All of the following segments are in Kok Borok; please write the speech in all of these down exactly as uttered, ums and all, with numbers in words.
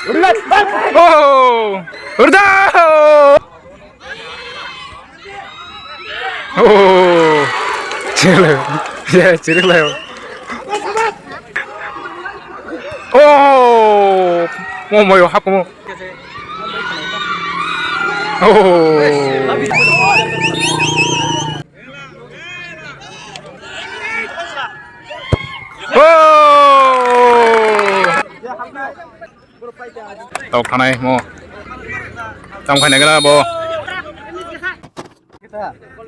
Oh! Rda! Oh! Chiriklayo. Yeah, chiriklayo. Oh! Mo moyo hakumo. Oh! Oh! Tok thanai mo. Tam khaina gana bo.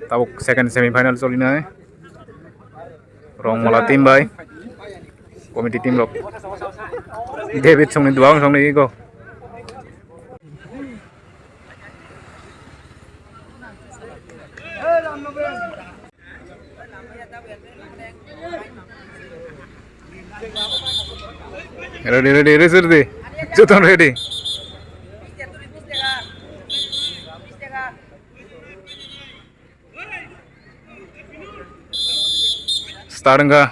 Tabuk second semi final cholinai. Rongmala team bai. Committee team rok. David songni duang songni ego. Ready, ready, ready, ready. Joton ready. Start wngkha.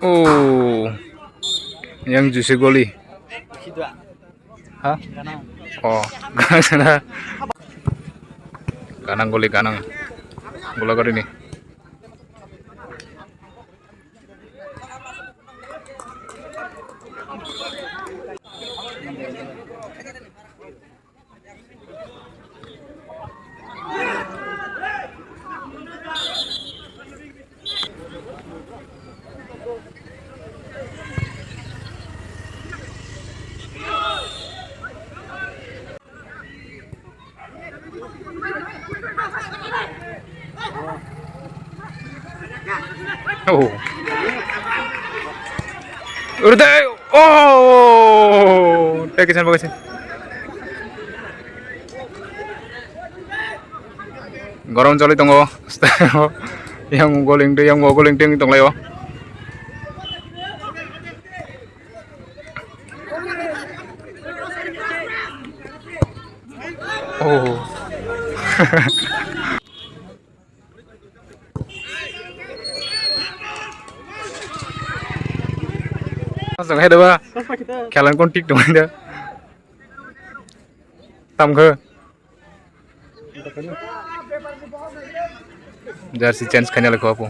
Oh, yang juicy goli. Ha? Oh, ganang sana. Ganang goli ganang. Gula gari ni. Oh. Urde, oh, take it, take it. Gorom choli tongo. Yang goling de, yang goling de tonglaio. Oh. Asok hai deba. Khelan kon tik tong da. Tam khe. Jersey change khaina lekho apo.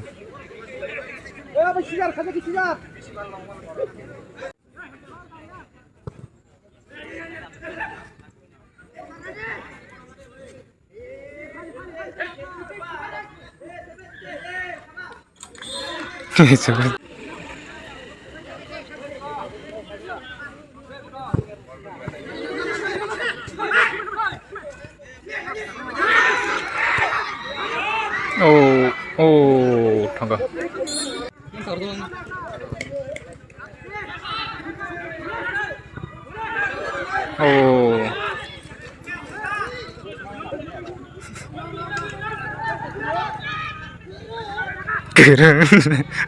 Oh, oh, thangka. Oh. Kwrwng.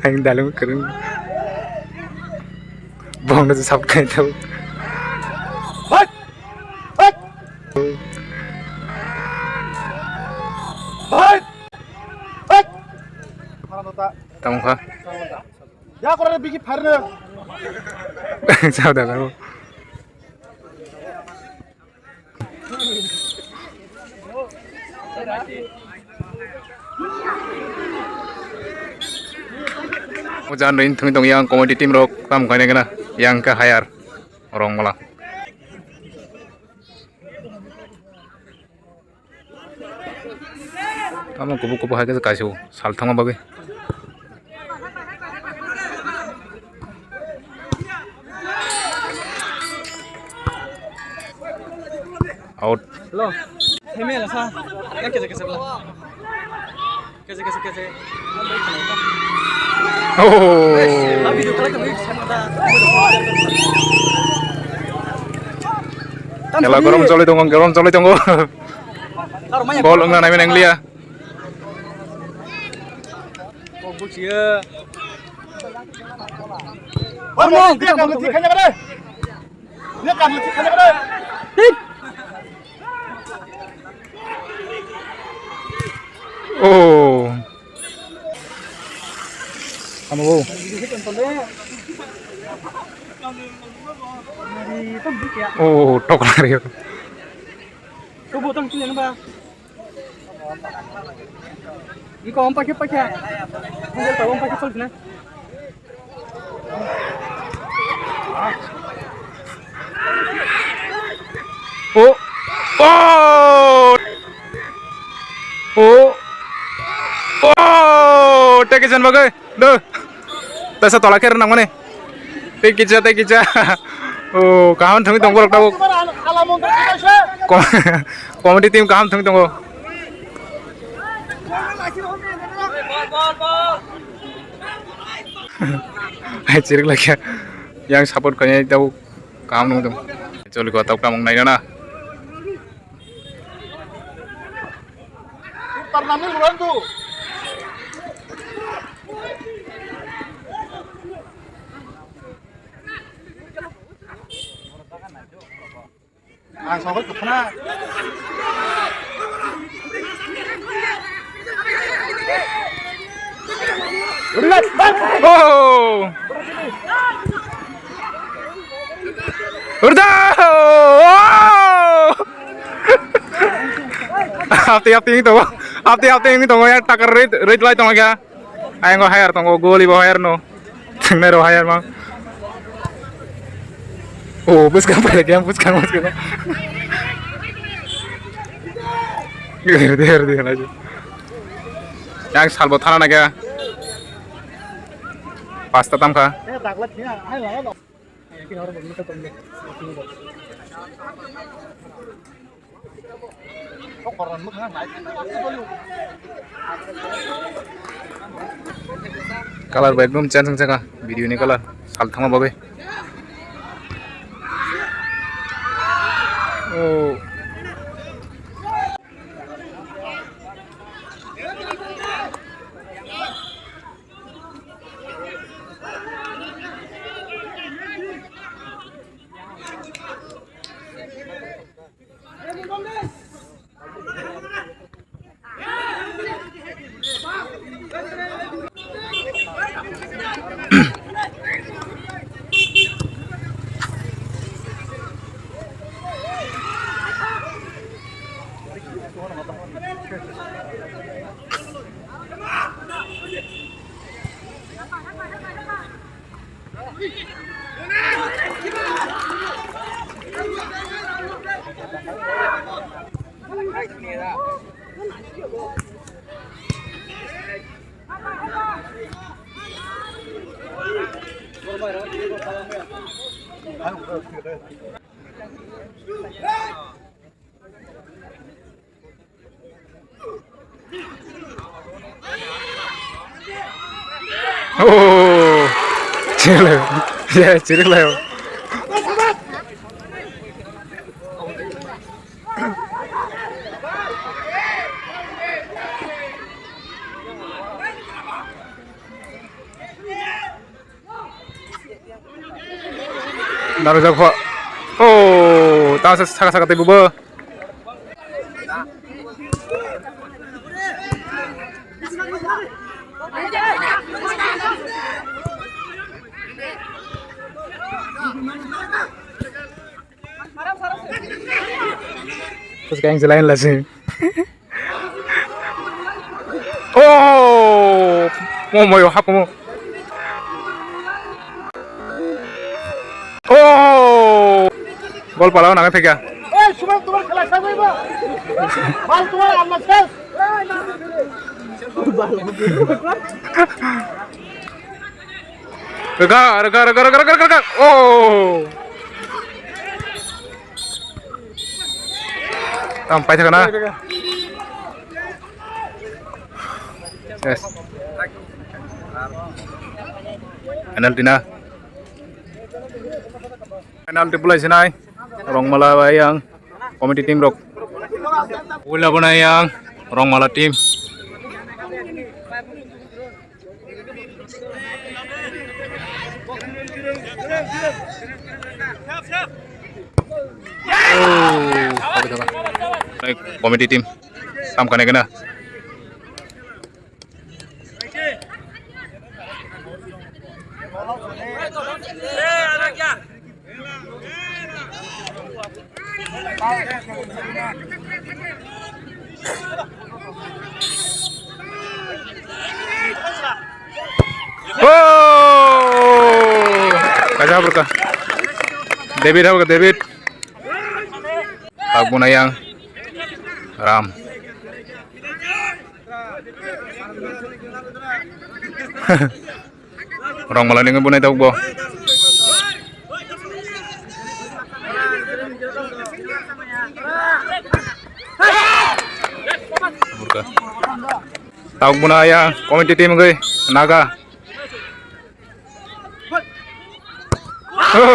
Ang dalung kwrwng. Bongno sap khai tau. Hoi! Hoi! Hoi! Hoi! Tamo kha. Ya, kora bigi pharno. Sao da karo. O jan rin thung tong yang committee team rok tam khaina gana yang ka hayar rong mala. Tamo kubu kubu hai khe kaisa sal thangma bagwi. Out. Hello. Hemela sa. Kese kese bla. Kese kese kese. Oh. Kela gorom choli tongo, gorom choli tongo. Gol wngna naimani wnglia. Oh. Tamo bo. Oh, tokla rio. Iko om pakai pakai. Iko om pakai sol na. Oh. Oh. Oh. Oh. Take it, Sanbagai. Duh. Taisa tola khe rwnang mani. Tei kisa, tei kisa. Oh, kaham thangwi tong borok tabuk. Ko-, comedy team kaham thangwi tongo. Hai chirik lakha. Yang support khainai tabuk kaham nung tong. Choli ko tabuk tamung naina na. Ang sogol tukuna. Oh! Urda! Oh! Apti apti ini tongo. Apti apti ini tongo ya, takar rate, rate lai tongo ya. Ayang go higher tongo, goal ibo higher no. Thangnai rok higher ma. Oh, bwskang pai khe, bwskang, bwskang. Yang salbo thana na khe. Pasta tamkha. Color bai ekdom change wngkha video ni color sal thangma bagwi. Oh. Oh, chirikla, ya, chirikla. Narwkjak pho. Oh, ta sa saka saka tei bubo. Terus kayak yang selain lah sih. Oh, mau mau yo hap mau. Oh, gol pala nang thek ya. Eh, suman tumar khala sa goi ba. Bal tumar amma ses. Rega, rega, rega, rega, rega, rega. Oh. Tam pai thaka na. Yes. Penalty na. Penalty bulai sinai. Rongmala bai ang committee team rok. Wila bunai ang Rongmala team. Oh, committee team. Sam kane kena. Oh! Kaisa burka. David, habo David. Tabuk bunai yang Ram. Rongmala nini bunai tabuk bo. Burka. Tabuk bunai yang committee team goi Naga. Oh.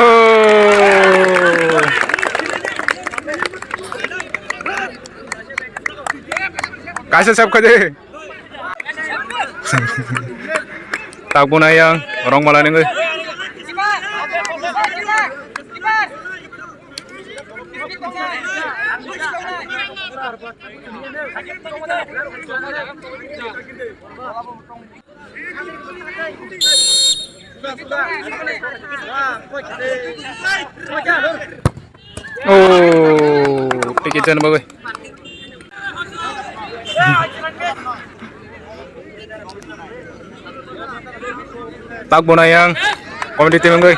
Kaisa sep khaide. Tabuk bunai yang Rongmala nini. Oh, ticket jan bagwi. Tabuk bunai yang committee team wngwi.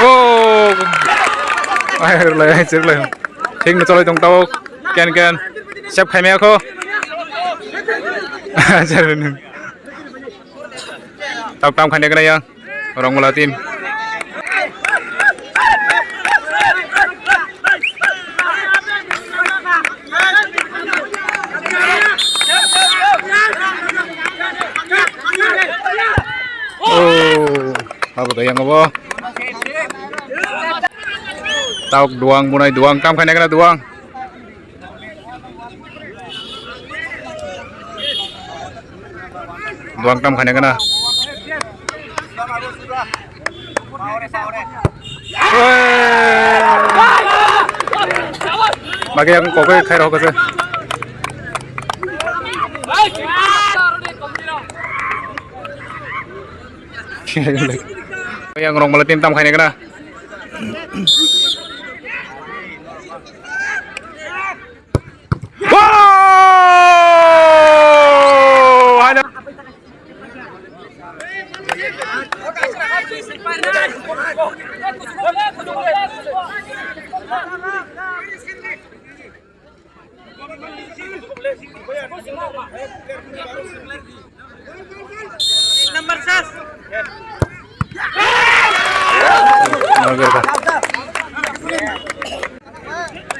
Oh. Ai, rwlai, ai, chwrwlai. Thik no cholai tong tao. Ken, ken. Sep khaimaya kho. Tabuk tam khaina gwnai yang. Rongmala team. Oh, abo to yang abo. Tabuk duang bunai duang tam khaina gwnai duang. Duang tam khaina gwnai. Bagwi ang kokoi khairok khe. Yang Rongmala team tam khaina gwnai. Wow! Haino.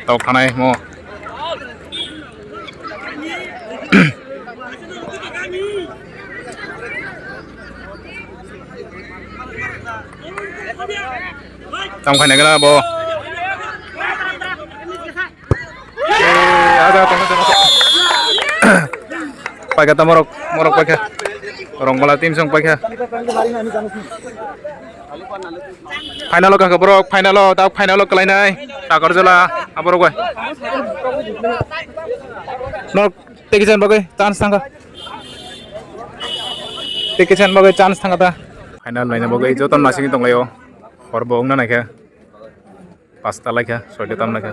Tok thanai mo. Tam khaina gwnai bo. Eh, ada, tong, tong, tong. Paikha ta morok, morok paikha. Rongmala team song paikha. Final o kaka borok, final o, tak final o kalainai. Takarjala, aborok bai. Nok, teki chan bagwi, chance thangkha. Teki chan bagwi, chance thangkha ta. Final naina bagwi, joto nasing tonglaio. Hor bo wngna naikha. Pasta laikha, soita tam laikha.